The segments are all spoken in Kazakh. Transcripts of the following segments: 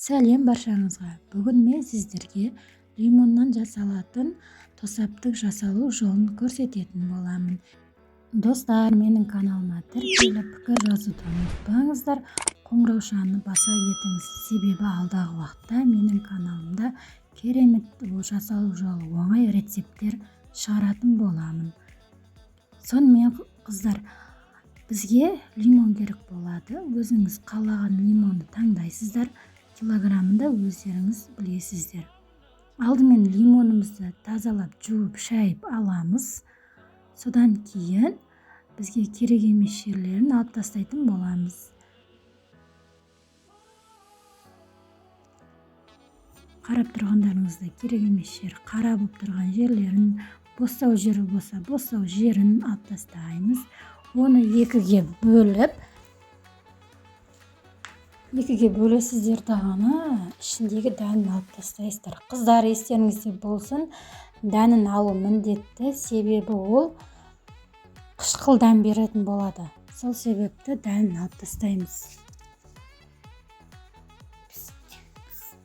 Сәлем баршаңызға! Бүгін мен сіздерге лимоннан жасалатын тосаптың жасалу жолын көрсететін боламын. Достар, менің каналыма тіркеліп, пікір жазуды ұмытпаңыздар, қоңыраушаны баса кетіңіз. Себебі алдағы уақытта менің каналымда керемет жасалу жолы оңай рецепттер шығаратын боламын. Сонымен, қыздар, бізге лимон керек болады. Өзіңіз қалаған лимонды таңдайсыздар. Килограммында өздеріңіз білесіздер. Алдымен лимонымызды тазалап, жуып, шайып аламыз. Содан кейін бізге керек емес жерлерін алып тастайтын боламыз. Қарап тұрғандарыңызда керек емес жер, қара болып тұрған жерлерін, босау жері болса, босау жерін алып тастаймыз. Оны екіге бөліп, екіге бөлесіздер дағыны, ішіндегі дәнін алып тастайсыздар. Қыздар, естеріңізде болсын, дәнін алу міндетті, себебі ол қышқыл дәм беретін болады. Сол себепті дәнін алып тастаймыз.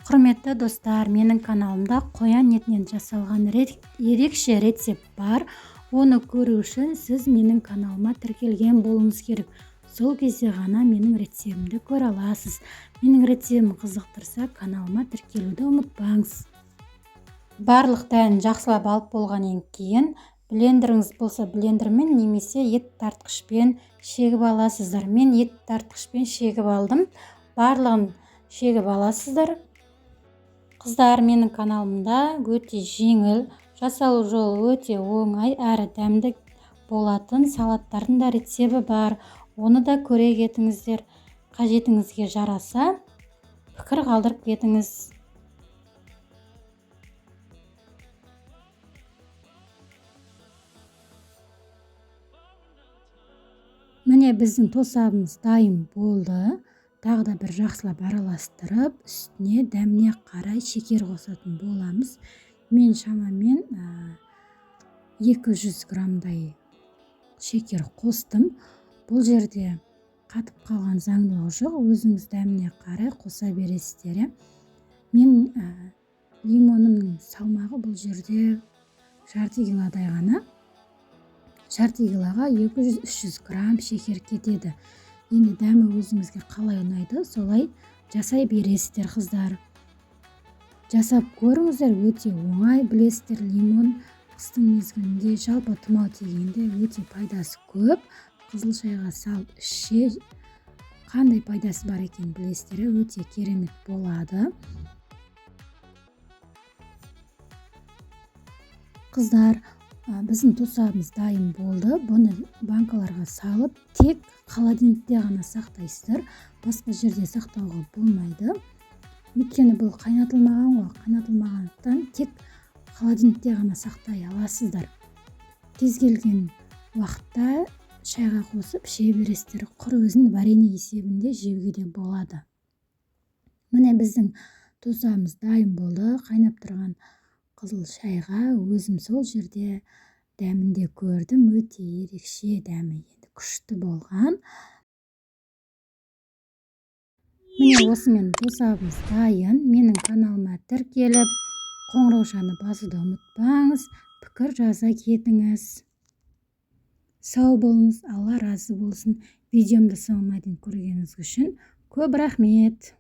Құрметті достар, менің каналымда қоян етінен жасалған ерекше рецепт бар. Оны көру үшін сіз менің каналыма тіркелген болуыңыз керек. Сол кезде ғана менің рецептімді көре аласыз. Менің рецептім қызықтырса, каналыма тіркелуді ұмытпаңыз. Барлық дәнін жақсылап алып болғаннан кейін блендеріңіз болса блендермен немесе ет тартқышпен шегіп аласыздар. Мен ет тартқышпен шегіп алдым. Барлығын шегіп аласыздар. Қыздар, менің каналымда өте жеңіл, жасалу жолы өте оңай әрі дәмді болатын салаттардың да рецепті бар. Оны да көре кетіңіздер. Қажетіңізге жараса пікір қалдырып кетіңіз. Міне, біздің тосабымыз дайын болды. Тағы да бір жақсылап араластырып, үстіне дәміне қарай шекер қосатын боламыз. Мен шамамен 200 граммдай шекер қостым. Бұл жерде қатып қалған заңдылық жоқ, өзіңіз дәміне қарай қоса бересіздер. Мен лимонымның салмағы бұл жерде жарты килодай ғана. Жарты килоға 200-300 грамм шекер кетеді. Енді дәмі өзіңізге қалай ұнайды, солай жасай бересіздер, қыздар. Жасап көріңіздер, өте оңай, білесіздер, лимон қыстың мезгілінде жалпы тұмау тигенде өте пайдасы көп. Қызыл шайға салып ішсе қандай пайдасы бар екенін білесіздер, өте керемет болады. Қыздар, біздің тосабымыз дайын болды. Бұны банкаларға салып, тек холодильникте ғана сақтайсыздар. Басқа жерде сақтауға болмайды. Өйткені бұл қайнатылмаған ғой, қайнатылмағандықтан тек холодильникте ғана сақтай аласыздар. Кез келген уақытта шайға қосып іше бересіздер. Құр өзін варенье есебінде жеуге де болады. Міне, біздің тосабымыз дайын болды. Қайнап тұрған қызыл шайға өзім сол жерде дәмін де көрдім. Өте ерекше дәмі, енді күшті болған. Міне, осымен тосабымыз дайын. Менің каналыма тіркеліп, қоңыраушаны басуды ұмытпаңыз, пікір жаза кетіңіз. Сау болыңыз, Алла разы болсын. Видеомды соңына дейін көргеніңіз үшін көп рахмет.